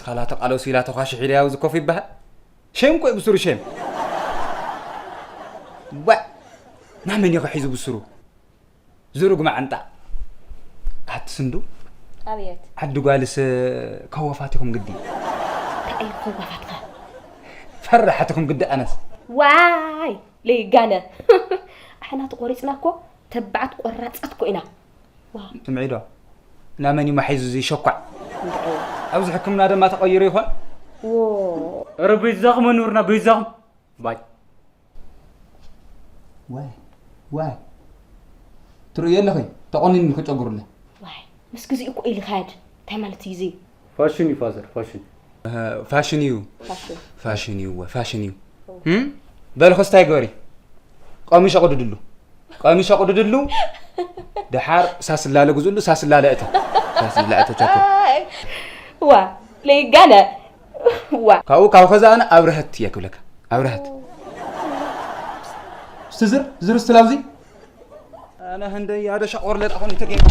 ካላ ተቃለሱ ኢላ ተኳሽሕ ኢላ ኣብዚ ኮፍ ይበሃል። ሸም እኮ እዩ ብስሩ ሸም። ዋ፣ ናመን እዩ ሒዙ ብስሩ? ዝሩግ መዓንጣ። ኣቲ ስንዱ፣ ኣብየት። ዓዲ ጓልስ ከወፋት ኢኹም ግዲ። እንታይ እዩ ከዋፋትካ? ፈራሓት ኢኹም ግዲ ኣነስ። ዋይ፣ ለይጋነ። ኣሕና ተቆሪጽና እኮ ተባዓት ቆራጻት እኮ ኢና። ዋ። ስምዒ ዶ? ናመን እዩ ማሒዙ እዚ ሸኳዕ? እንታይ እዩ? ኣብዚ ሕክምና ድማ ተቐይሩ ይኾን? ዎ። ኧረ በይዛኹም ኣኑርና፣ በይዛኹም። ባይ። ዋይ፣ ዋይ። ትርእዮ ኣለኺ? ተቆኒኑ ክጨጉሩለ። ዋይ፣ ምስ ግዜኡ እኮ ኢሉ ይኸድ። እንታይ ማለት እዩ እዚ? ፋሽን እዩ ፋዘር፣ ፋሽን። እ፣ ፋሽን እዩ። ፋሽን። ፋሽን እዩ፣ እወ፣ ፋሽን እዩ። እም? በል፣ ኸስታይ ግበሪ። ቀሚሽ ኣቑድድሉ። ቀሚሽ ኣቑድድሉ። ደሓር ሳስላለ ግዝእሉ፣ ሳስላለ እተ። ሳስላለ እተ ቻኮ። ኣይ፣ ዋ፣ ለይጋነ። ዋ። ካብኡ፣ ካብ ኸዛ ኣነ ኣብርሀት እየ ክብለካ። ኣብርሀት። እስቲ ዝር፣ ዝር እስቲ ላብዚ። ኣነ ህንደይ ኣደ ሻቆር ለጣ ኾን ተገኝ።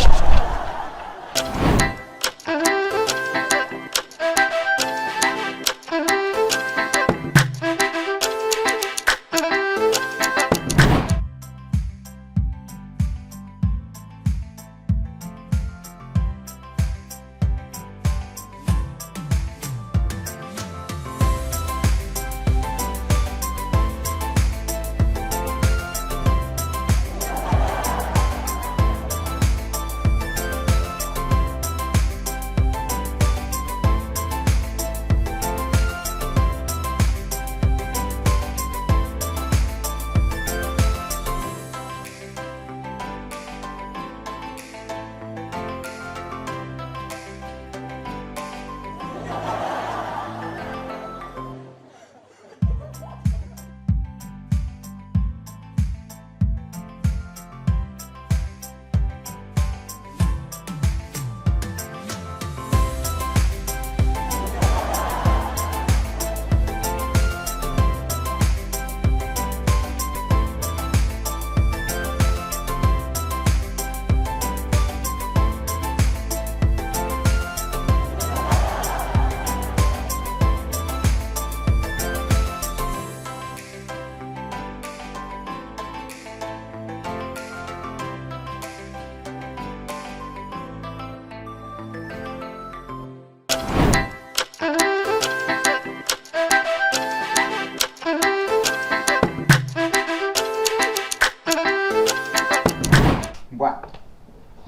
ቧዕ።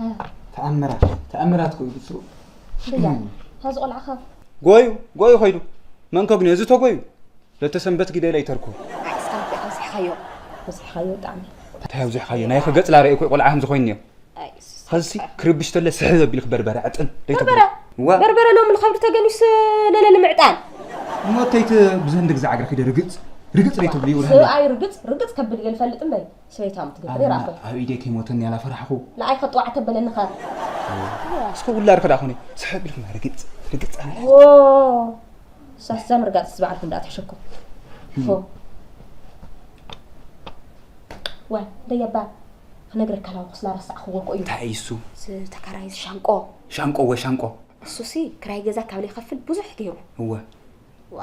እ። ተኣምራት፣ ተኣምራት ኮይኑ ብስሩ። ብያ፣ ሀዚ ቆልዓኻ። ጎዩ፣ ጎዩ ኸይዱ። መን ከግንዮ? እዚ ተጎዩ። ለተሰንበት ግደ ለይተርኩ። ኣይ፣ እስካ እንታይ ኣብዚሕኻዮ? ኣብዚሕኻዮ ብጣዕሚ። እንታይ ኣብዚሕኻዮ? ናይ ገጽ ላረእኩ ቆልዓ ከም ዝኾይንዮ። ኣይ፣ ኸዚ ክርብሽ ተለ ስሕ ዘቢልክ በርበረ ዕጥን። በርበረ? ዋ። በርበረ ሎሚ ንኸብዲ ተገኒስ ለለሊ ምዕጣን። እሞ እተይቲ ብዘንድ ግዜ ዓግረ ኪደ ርግጽ፣ ርግጽ ለይትብልዩ ወላ ሰብኣይ ርግጽ፣ ርግጽ ከብል እየ ልፈልጥ እምበይ። ሰበይታ ምትገብር ኣነ ይራእኹ። ኣብ ኢደይ ከይሞተኒ ያላ ፈራሕኹ። ንኣይ ከጥዋዕ ተበለኒ ኸ? እስከ ውላድ ከዳ ኾነ። ስሕ ቢልኩም ርግጽ፣ ርግጽ ኣነ። ዎ። ሳስዛ ምርጋጽ ዝበዓልኩ እንዳትሕሸኩም። እም። ፎ። ዋይ፣ ደየባ። ክነግረካ ላውኩስ ላረሳዕኽዎ እኮ እዩ። እንታይ እዩ እሱ? እዚ ተካራይ እዚ ሻንቆ። ሻንቆ ወይ ሻንቆ? እሱሲ ክራይ ገዛ ካብ ለይኸፍል ብዙሕ ገይሩ። እወ። ዋ።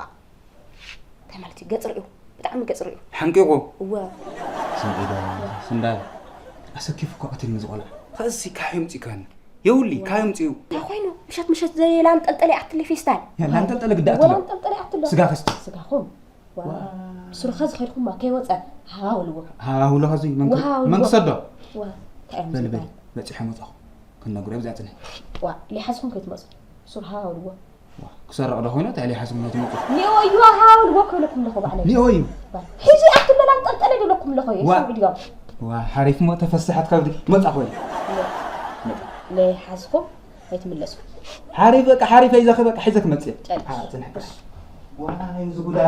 እንታይ ማለት እዩ? ገጽ ርእዩ። ብጣዕሚ ገጽ ርእዩ። ሓንቂቑ? እወ። ስምዒ ዶ፣ ስንዳይ። ኣሰኪፉ እኮ ቀቲልኒ ዝቖልዓ። ኸዚ ካሕዮም ፂካኒ። የውሊ፣ ካሕዮም ፂኡ። እንታይ ኮይኑ? ምሸት ምሸት ዘየላ ኣንጠልጠለ ይኣትለይ ፌስታል። ያላ ኣንጠልጠለ ግዳ ወላ ኣትሎ። ኣንጠልጠለ ይኣትሎ። ስጋ ፈስቲ። ስጋኹም? ዋ። ዋ። ብስሩ ኸዚ ኸይድኩማ ከይወፀ ሃዋ በልዎ። ሃዋ በልዎ ኸዚ መን ክ-፣ ዋሃ መን በልዎ። ክሰዶ? ዋ። እንታይ እዮም በል፣ በል፣ ዝበሃል? በፂሐ መፃኹ። ክነግሮ ኣብዚ ኣፅንሕ። ዋ፣ ሊሓዝኩም ከይትመፁ። ብስሩ ሃዋ በልዎ። ዋ፣ ክሰርቕ ዶ ኮይኑ? እንታይ ሊሓዝኩም ከይትመፁ? ኒኦ እዩ ሃዋ በልዎ ክብለኩም ኣለኹ ባዕለይ። ኒኦ እዩ? ዋ። ሒዙ ይኣክል ሎላ ኣንጠልጠለ ድብለኩም ኣለኹ። ዋ። ይሰምዑ ድዮም? ዋ፣ ሓሪፍ እሞ ተፈስሐት ከብዲ። መፃኹ እየ። ለ-፣ ሊሓዝኩም ኣይትምለሱ። ሓሪፍ በቃ፣ ሓሪፍ ሒዘኺ በቃ፣ ሒዘ ክመፅእ እየ። ጨርሽ። ዓ፣ ፅንሕ ጥራሕ። ዋይ፣ እዚ ጉዳ።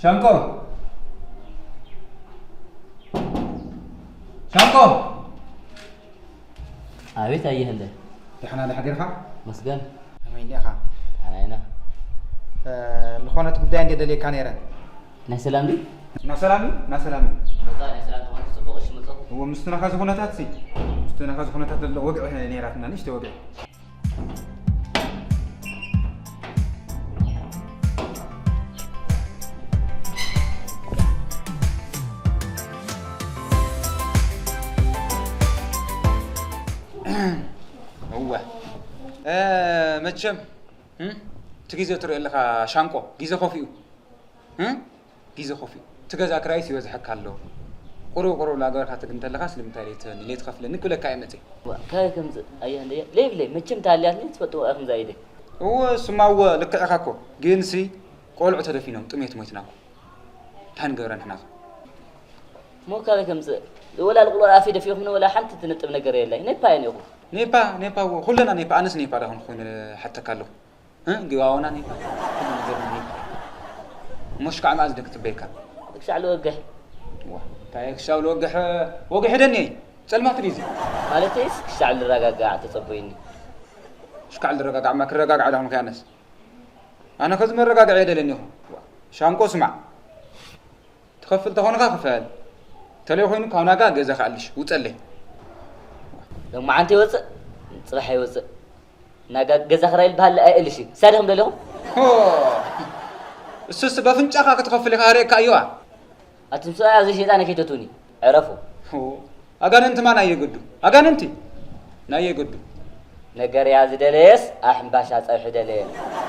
ሻንቆ! ሻንቆ! ኣቤት ኣየህ እንደ። ደሕና ዶ ሓዲርካ? መስገን። ከመይ እኒኻ? ደሕና ኢና። ዝኾነት ጉዳይ እንደ ደልየካ ነይረ። ናይ ሰላም ድዩ? ናሰላሚ ናሰላሚ በቃ ናይ ሰላም ተኾነ ጽቡቕ እሺ መጸኹ። እዎ ምስቲ ናኻ ዝኹነታት ሲ ምስቲ ናኻ ዝኹነታት ዘሎ ወግዒ ነይራትና ንእሽተ ወግዒ። እወ መቸም እቲ ግዜ ትሪኦ ኣለኻ ሻንቆ፣ ግዜ ከፊኡ። ግዜ ከፊኡ። እቲ ገዛ ክራይስ ይበዝሐካ ኣሎ። ቁሩብ ቁሩብ ላገበርካ ትግ እንተለኻስ ልምንታይ ለይትህበኒ፣ ለይትኸፍለኒ ክብለካ እየ መፅእ። ካበይ ከምፅእ ኣያ እንደየ ለይብለይ መቸም ተሃልያትኒ ትፈልጥዎ ኢኹም ዛይደ። እወ እሱማ እወ ልክዕ ኢኻ እኮ፣ ግንሲ ቆልዑ ተደፊኖም ጥሜት ሞይትና እኮ። እንታይ ንገብረ ንሕናኸ? እሞ ካበይ ከምፅእ ወላ ልቁሎ ኣፈይ ደፊኹምኒ ወላ ሓንቲ ትንጥብ ነገር የላይ። ኔፓ እየ ኔኹ። ኔፓ ኔፓ እወ ኩለና ኔፓ፣ ኣነስ ኔፓ ዳኹን ክኾን ሓተካ ኣለኹ። ግባውና ኔፓ ኩሉ ነገር ኔፓ። እሞ ሽካዕ መኣዝ ደ ክትበይካ? ክሻዕ ልወግሕ። ዋ እንታይ ክሻው ልወግሕ? ወግሕ ደኒ ጸልማት ዲዚ። ማለተይስ ክሻዕ ልረጋጋዕ ተጸበይኒ። ሽካዕ ልረጋጋዕማ ክረጋጋዕ ዳኹን ከያነስ ኣነ ከዚ መረጋግዒ የደለኒ ይኹን። ሻንቆ ስማዕ፣ ትኸፍል ተኾንኻ ክፈል፣ ተለይ ኮይኑ ካብ ናጋ ገዛ ክኣልሽ ውፀለይ። ሎማዓንቲ ይወፅእ ፅባሕ ይወፅእ ናጋ ገዛ ክራይ ልበሃል ኣይእልሽ እዩ ሳድኹም ደለኹም። እሱስ በፍንጫኻ ክትኸፍል ኢኻ ርእካ እዩዋ። ኣቱም ሰብኣይ ኣብዚ ሸይጣን ከይተትውኒ ዕረፉ። ኣጋንንቲ ማን ኣየገዱ ኣጋንንቲ ናየገዱ። ነገርያ ዝደለየስ ኣብ ሕምባሻ ፀብሒ ደለየ።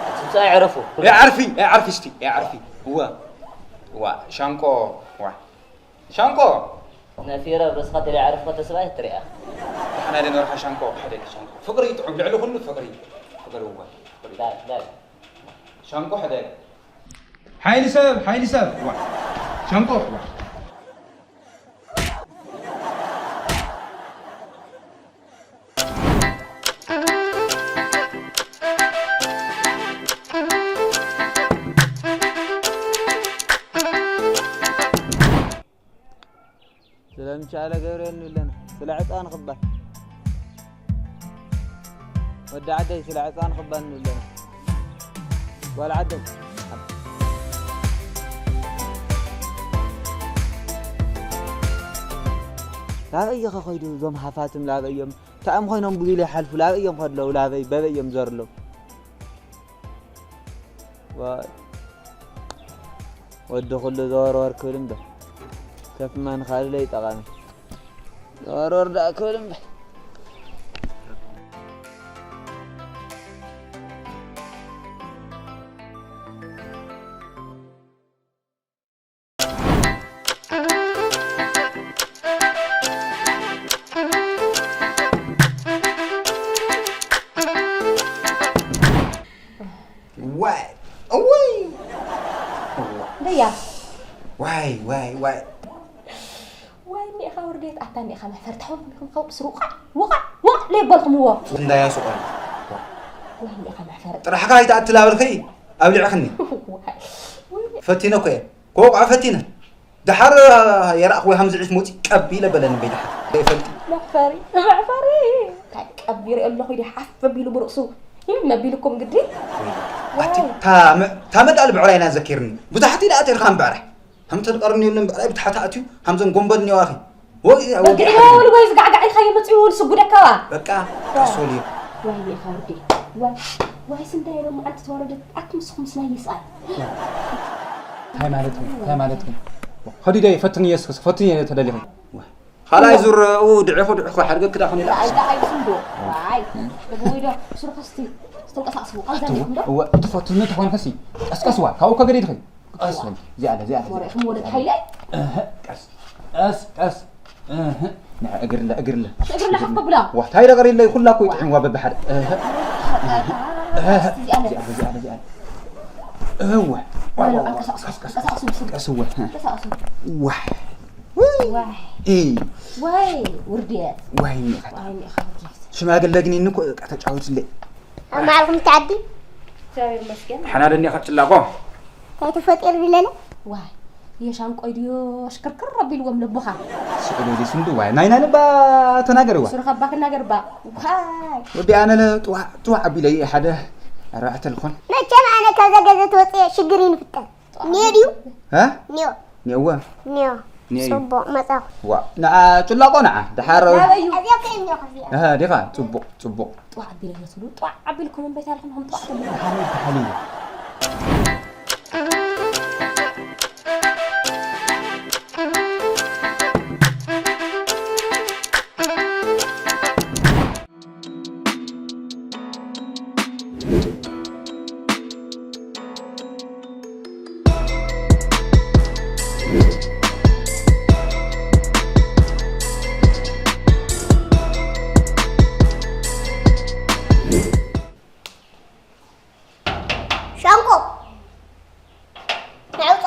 ኣቱም ሰብኣይ ዕረፉ። ኤ ዓርፊ ኤ ዓርፊ እስቲ ኤ ዓርፊ እወ እዋ ሻንቆ እዋ ሻንቆ ነፊረ ርእስኻ ተለይ ዓርፍኻ ተስባይ ትሪኣ። ደሓና ደነርካ ሻንቆ ሓደ ሻንቆ ፍቅሪ ይጥዑም ልዕሊ ኩሉ ፍቅሪ ፍቅሪ እዋ ፍቅሪ ዳይ ዳይ ሻንቆ ሕደ ሓይሊ ሰብ ሓይሊ ሰብ ዋ ሻንቆ ዋ ስለ ምቻለ ገብርኤል ንብለና ስለ ዕፃ ንኽባል ወዲ ዓደይ ስለ ዕፃ ንኽባል ንብለና ጓል ዓደይ ናበይ ኢኸ ኸይዱ እዞም ሃፋትም ላበይ እዮም ታእም ኮይኖም ብቢሉ ይሓልፉ ላበይ እዮም ኸድለዉ ላበይ በበይ እዮም ዘርለዉ ዋይ ወዲ ኩሉ ዘወርወር ክብል እምበር ከፍማ ንኻልእ ለይጠቓሚ ዘወርወር ደኣ ክብል እምበር ዋይ እውይ ደያ ዋይ ዋይ ዋይ ዋይ እኒኤኻ ውርደት ኣታ እኒኤኻ መሕፈር ተሓውኹም ኢኹም ከውቅስ ሩቓዕ ውቓዕ ውቕ ለይበልኩምዎ እንዳያ ሱቐ ዋይ እኒኤኻ መሕፈር ጥራሕካ ኣይትኣትላ በልኺ ኣብሊዕኽኒ ፈቲነ እኮ እየ ክወቕዖ ፈቲነ ደሓር የራእኽዎ ሃምዚ ዒፍ መውፂእ ቀብ ኢለ በለኒ በይድሓር ዘይፈልጢ መሕፈሪ መሕፈሪ እንታይ ቀብ ይርኢ ኣለኹ ኢሉ ሓፍ ኣቢሉ ብርእሱ ይም መቢልኩም ግዲ ኣቲ ታመዳል ብዕራይ ኢና ዘኪርኒ ብዙሓት ኢለ ኣቲርካ እምበዕራይ ሃምተን ቀርኒ የለን ብዕራይ ብታሕቲ ኣትዩ ሃምዘን ጎንበል ኒዋኺ ወግዒ ወግዒ ወሉ ወይ ዝጋዕጋዕ ኢልካ ይመፅኡ ወሉ ስጉደካዋ በቃ ቀሶል እዩ ወይ ኢኻ ወዲ ወይ ወይ ስንዳይ ሎም ኣንቲ ተወረደት ኣቲ ምስኹም ስናይ ይስኣል እንታይ ማለት እዩ እንታይ ማለት እዩ ኸዲደ ፈትንዮ እስከ ፈትንዮ ተደሊኹ ካልኣይ ዙር ኡ ድዕኹ ድዕኹ ሓድገ ክዳ ኹን ኢላ ኣይዳ ኣይስንዶ ዋይ ደብዊዶ ሱርኸስቲ ስትንቀሳቅስዎ ቀዛሊኹም ዶ እወ ትፈትኑ ተኾንከሲ ቀስቀስዋ ካብኡ ከገደ ይትኸይ ቀስ በል እዚኣ ኣለ እዚኣ ኣለ ወሬኹም ወለድ ሓይለ እህ ቀስ ቀስ ቀስ እህ ንዓ እግርለ እግርለ እግርለ ሓፍ ብላ ዋ ታይ ደገር ኢለ ኩላ እኮ ይጥዕምዋ በብሓደ እህ እዚኣ ኣለ እዚኣ ኣለ እዚኣ ኣለ እወ ቀስ ቀስ ቀስ ቀስ እወ ቀስ እወ ዋይ ዋይ ውርድየት ዋይ ኒኸት ሽማግለ ግን እኮ ተጫወትለይ ኣብ መዓልኩም ትዓዲ እግዚኣብሔር ይመስገን ሓና ደኒኻ ትላቆ እንታይ ተፈጢሩ ቢለለ ዋይ የሻንቆይ ድዮ ሽክርክር ኣቢልዎም ልቡኻ ስእሉ ዲስ እንዱ ዋይ ናይና ልባ ተናገርዋ ሱርኸባ ክናገርባ ዋይ ወዲ ኣነለ ጥዋዕ ጥዋዕ ኣቢለይ ሓደ ኣርባዕተ ልኾን። መቸም ኣነ ካብዛ ገዛ ተወፅየ ሽግር ይንፍጠር። ኒዮ ድዩ? እ? ኒዮ። ኒዮ እወ። ኒዮ። ኒዮ እዩ። ፅቡቕ መፃኹ። ዋ፣ ንዓ ጭላቆ ንዓ። ድሓር ኣበይ እዩ? እዚኣ ከ ኒዮ ከዚኣ። እህ፣ ዲኻ? ፅቡቕ፣ ፅቡቕ። ጧዕ ኣቢለ እየ ትብሉ። ጧዕ ኣቢልኩም እምበይታ ኢልኩም ከም ጧዕ ትብሉ። ደሓን እዩ፣ ደሓን እዩ። ሻንቆ፣ ንዕውፃ።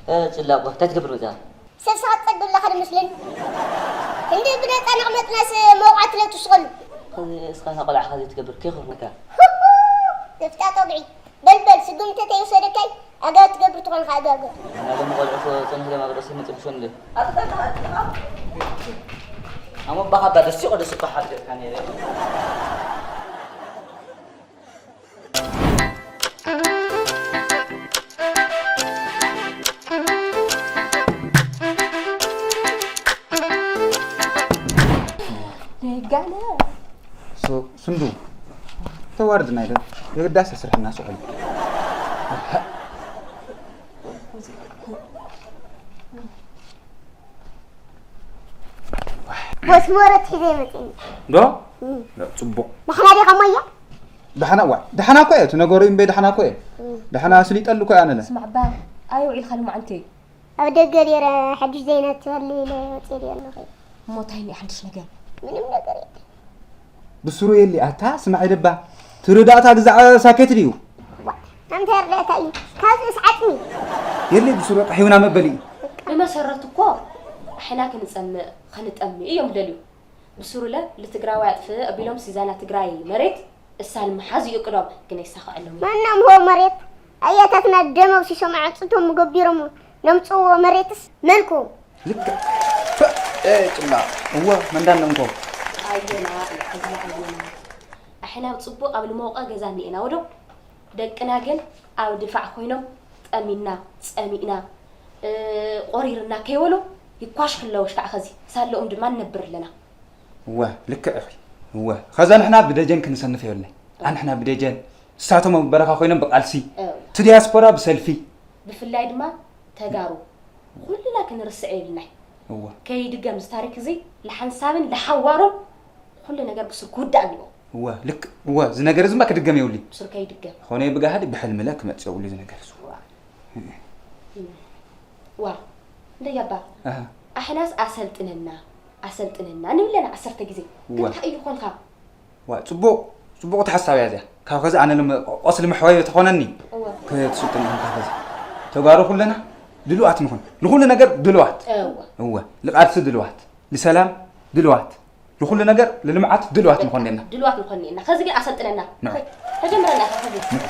እ፣ ጭላቆ፣ እንታይ ትገብር መፂኻ? ሰብ ሰዓት ጸግብ ለኻ ድመስለኒ። እንዲ ብነጻ ነቕመጥናስ መውቃዕት ለትስቐሉ። ኸዚ እስኻ ንቆልዓ ኸዚ ትገብር ከይኾንካ። ዘፍጣጦ ብዒ። በል በል፣ ስጉምቲ ተይወሰደካይ፣ ኣጋ ትገብር ትኾንካ ኣጋገ። እና ሎሚ ቆልዑ እኮ ጽንሕ ኢሎም ኣብ ርእሲ ይመጽብሾ እንደ። ኣሞ ባኻ ባ ደስ ይቆ ደስ እኮ ሓድገካ ነይረ። ደጋነ። ሶ-፣ ስንዱ። ተዋርድ ናይ ደ-፣ የግዳስ ስርሕና ስዕል። ቦስ ሞረት ሒዘ ይመጽእኒ። ዶ? እም። ዶ፣ ጽቡቕ። ደሕና ዲኻ ሞያ? ደሕና፣ ዋ፣ ደሕና እኮ እየ፣ እቲ ነገሩ እምበይ ደሕና እኮ እየ። እም። ደሕና ኣስሊጠሉ እኮ እየ ኣነ ለ። ስማዕ፣ ባ፣ ኣይ ውዒልካ ሎማዓንቲ? ኣብ ደገ ኔረ፣ ሓድሽ ዜና ትህሉ ኢለ ወጽየ ድየ ኣለኹ። እሞ እንታይ እኒኦ ሓድሽ ነገር? ምንም ነገር የለን። ብስሩ የለ፣ ኣታ ስማዕ ደባ፣ ትርዳእታ ግዛዕ ሳኬት ድዩ? ዋ፣ ኣንተ ርዳእታ እዩ፣ ካብዚ ምስ ዓጽሚ። የለ፣ ብስሩ ጥሒውና መበሊ እዩ። ብመሰረቱ እኮ፣ ኣሕና ክንጸምእ፣ ክንጠሚ እዮም ደልዩ። ብስሩለ ልትግራዋይ ኣጥፍእ ኣቢሎም ሲዛና ትግራይ መሬት እሳ ንምሓዝ ይእቅዶም፣ ግን ኣይሳኸዐሎም። ማናም ሆ መሬት ኣያታትና ደም ኣፍሲሶም ኣዕጽቶም ገቢሮም ነምጽዎ መሬትስ መልኩ። ልክዕ። ፐ፣ ኤ፣ ጭላ። እወ፣ መንዳን ነንኮ። ኣየና፣ ሕዝና ኣየና። ኣሕና ኣብ ጽቡቕ ኣብ ልሞቐ ገዛ እኒኤና ወዶ። ደቅና ግን ኣብ ድፋዕ ኮይኖም ጠሚና፣ ጸሚእና፣ እ፣ ቆሪርና ከይበሉ ይኳሽ ክለወሽ ከዓ ኸዚ ሳለኦም ድማ ንነብር ኣለና። እወ፣ ልክዕ ኢኺ። እወ፣ ኸዛ ንሕና ብደጀን ክንሰንፍ የብልና። ኣንሕና ብደጀን፣ እሳቶም ኣብ በረኻ ኮይኖም ብቃልሲ፣ እወ። እቲ ዲያስፖራ ብሰልፊ። ብፍላይ ድማ ተጋሩ፣ ኩልና ክንርስዕ የብልናይ። እወ። ከይድገም እዚ ታሪክ እዚ፣ ለሓንሳብን ለሓዋሩን ኩሉ ነገር ብስሩ ክውዳእ እኒኦ። እወ፣ ልክ፣ እወ፣ እዚ ነገር እዚ እማ ክድገም የብሉይ። ብስሩ ከይድገም። ኾነ ብጋህዲ ብሕልምለ ክመጽእ የብሉ እዚ ነገር እዚ። እወ። ዋ፣ እንደያባ። ኣሃ። ኣሕናስ ኣሰልጥነና፣ ኣሰልጥነና ንብለና ዓሰርተ ግዜ። ግን ዋ። እንታይ እዩ ኾንካ? ዋ፣ ጽቡቕ፣ ጽቡቕ ተሓሳብ እያ እዚኣ። ካብ ኸዚ ኣነ ልም-፣ ቆስሊ መሕወዮ ተኾነኒ። እወ። ክትስልጥን ኢኹም ካብ ኸዚ። ተጋሩ ኩለና ድሉዋት ንኹን። ንኹሉ ነገር ድሉዋት። እወ። እወ። ልቃልሲ ድሉዋት። ልሰላም ድሉዋት። ንኹሉ ነገር ልልምዓት ድልዋት ንኾን ኔና። ድልዋት ንኾን ኔና። ኸዚ ግን ኣሰልጥነና። ንዑ። ተጀምረና ኢኻ ኸዚ። ንዑ።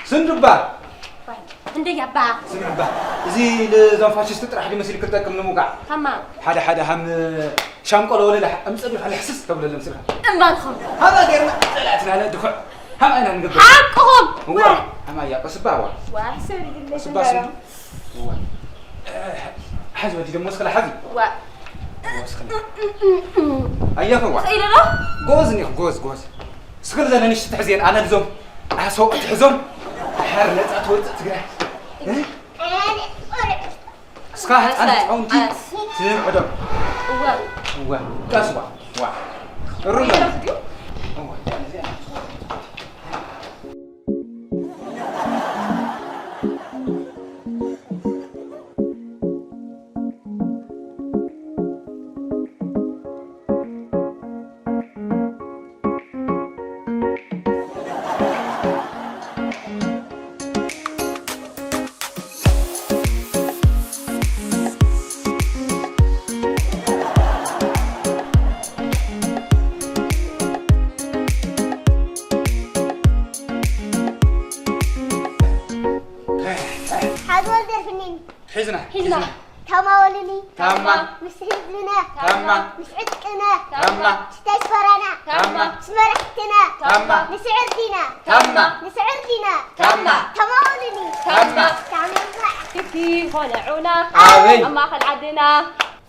ስንዱባ። እንደ ያባ። ስንዱባ። እዚ ለዞም ፋሽስት ጥራሕ ድመሲል ክጠቅም ንምውጋዕ። ታማ። ሓደ ሓደ ሃም ሻንቆሎ ወለላ እምጽእ ቢልካ ልሕስስ ተብለሎም ስርካ። እምባልኹም። ሃባ ጌርና ጸላእትና ለድኹዕ። ሃባ ኢና ንገብር። ሓቅኹም። እዋ። ሃማ እያ ቀስባ እዋ። ዋ፣ ሕሰብ ይግለጽ ቀስባ እንዳሎ። ስንዱ። እዋ። ሓዚ ወዲ ደሞ እስክላ ሓዚ። ዋ። እዋ፣ እስክላ። ኣያኸ ዋ። ስኢለ ዶ? ጎዝ ኒኽ፣ ጎዝ፣ ጎዝ። ስክል ዘለ ንሽቲ ትሕዝየን ኣነ ልዞም። ኣሰው ትሕዞም። ድሓር ነጻ ትወጽእ ትግራይ። እ? እስኻ ህፃን ህፃውንቲ ትምዕዶም። እወ። እወ፣ ቀስ ዋ፣ ዋ። እሩ ነው። እወ። ሒዝና። ሒዝና። ታማወልኒ። ታማ። ምስ ህዝብና። ታማ። ምስ ዕጥቅና። ታማ። ምስ ዳያስፖራና። ታማ። ምስ መራሕትና። ታማ። ምስ ዕርዲና። ታማ። ምስ ዕርዲና። ታማ። ታማወልኒ። ታማ። ታማ። ክኪ ኾነ ዑና። ኣበይ? ኣብ ማእኸል ዓድና።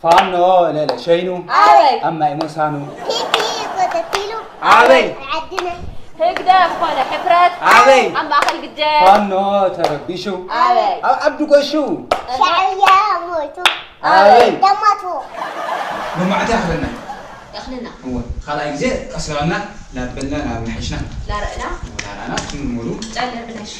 ፋኖ ለለ ሸይኑ። ኣበይ? ኣብ ማይ ሞሳኑ። ፒፒ ጎተቲሉ። ኣበይ? ዓድና። ህግደፍ ኮነ ሕፍረት። ኣበይ? ኣብ ማእከል ግጀ። ፋኖ ተረቢሹ። ኣበይ? ኣብ ዓዲ ጎሹ። ሻዕብያ ሞይቱ። ኣበይ? ደማቱ። ሎማዕቲ ኣኽለና። ኣኽለና። እወ፣ ካልኣይ ግዜ ቀስ በልና ላበልና ናብ ምሓሽና። ላረእና። እወ፣ ላረእና፣ ትምርምሩ። ጨለ ብላሽ።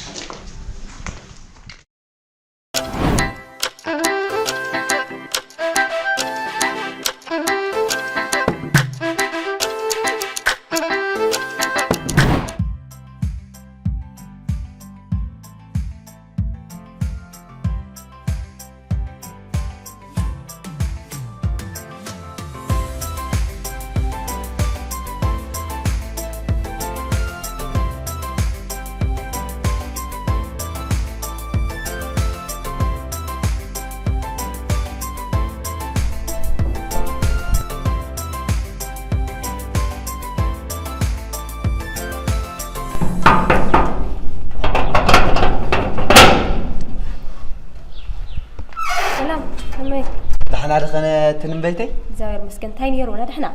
ሰላም፣ ከመይ? ደሕና ድኸነ ትንበይተይ? እግዚኣብሔር ይመስገን። እንታይ ነይሩ? ወላ ደሕና?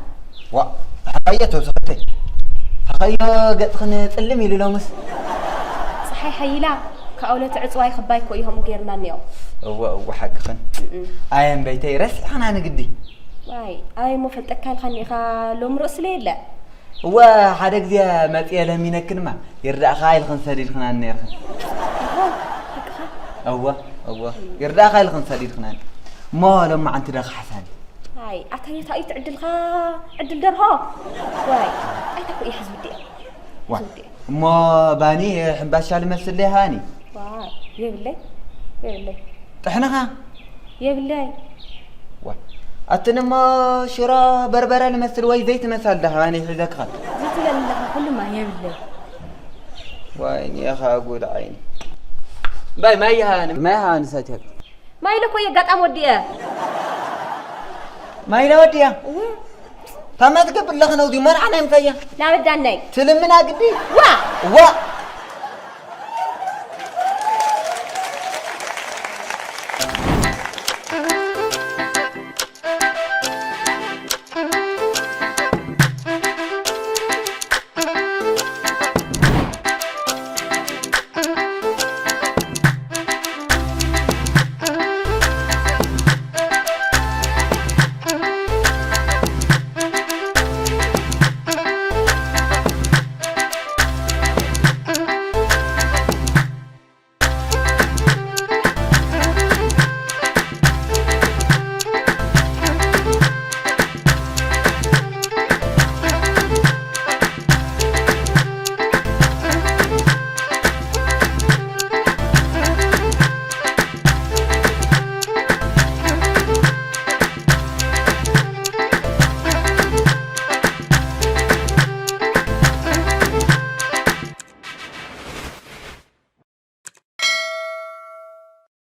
ዋ፣ ደሓን እየ ተውስኸተይ። ተኸዮ ገጽኽን ጽልም ኢሉ ሎምስ። ጸሓይ ሓይላ፣ ካብ ዕለቱ ዕጽዋይ ክባይ እኮ እዩ ከምኡ ገይርና እኒኦ። እወ፣ እወ፣ ሓቅኽን። እም። ኣየ እምበይተይ፣ ረሲዕኽና ንግዲ። ዋይ፣ ኣበይ እሞ ፈልጠካ ኢልካኒ ኢኻ፣ ሎሚ ርእሲ ለየለ። እወ፣ ሓደ ግዜ መጽየ ለሚነክንማ፣ ይርዳእኻ ኢልኽን ሰዲድኽናኒ ነይርኽን። እወ፣ ሓቅኻ? እወ፣ እወ፣ ይርዳእኻ ኢልኽን ሰዲድኽናኒ። እሞ ሎማዓንቲ ዶ ክሓሳኒ? ኣይ፣ ኣታ የታ እዩ ትዕድልካ ዕድል ደርሆ? ዋይ፣ ኣታ እኮ እዩ ሕዝቢ ድየ። ዋ፣ ሕዝቢ ድየ። እሞ ባኒ ሕምባሻ ልመስል ዶ ይሃኒ? ዋይ፣ የብለይ፣ የብለይ። ጥሕንኻ? የብለይ። ዋ፣ ኣትን እሞ ሽሮ በርበረ ልመስል ወይ ዘይት መሳል ዶ ሃኒ ሒዘክኻ? ዝትለኒ ኣለኻ ኩሉማ የብለይ። ዋይ፣ ኒኻ ጉድ ዓይኒ። እምባይ ማይ ይሃኒ፣ ማይ ይሃኒ ሰትየክ። ማይለ እኮ የጋጣም ወዲአ። ማይለ ወዲያ? እወ። ታማ ትገብር ኣለኻ ነውዚ መርዓ ናይ ምሳያ? ናበዳናይ። ትልምና ግዲ? ዋ! ዋ!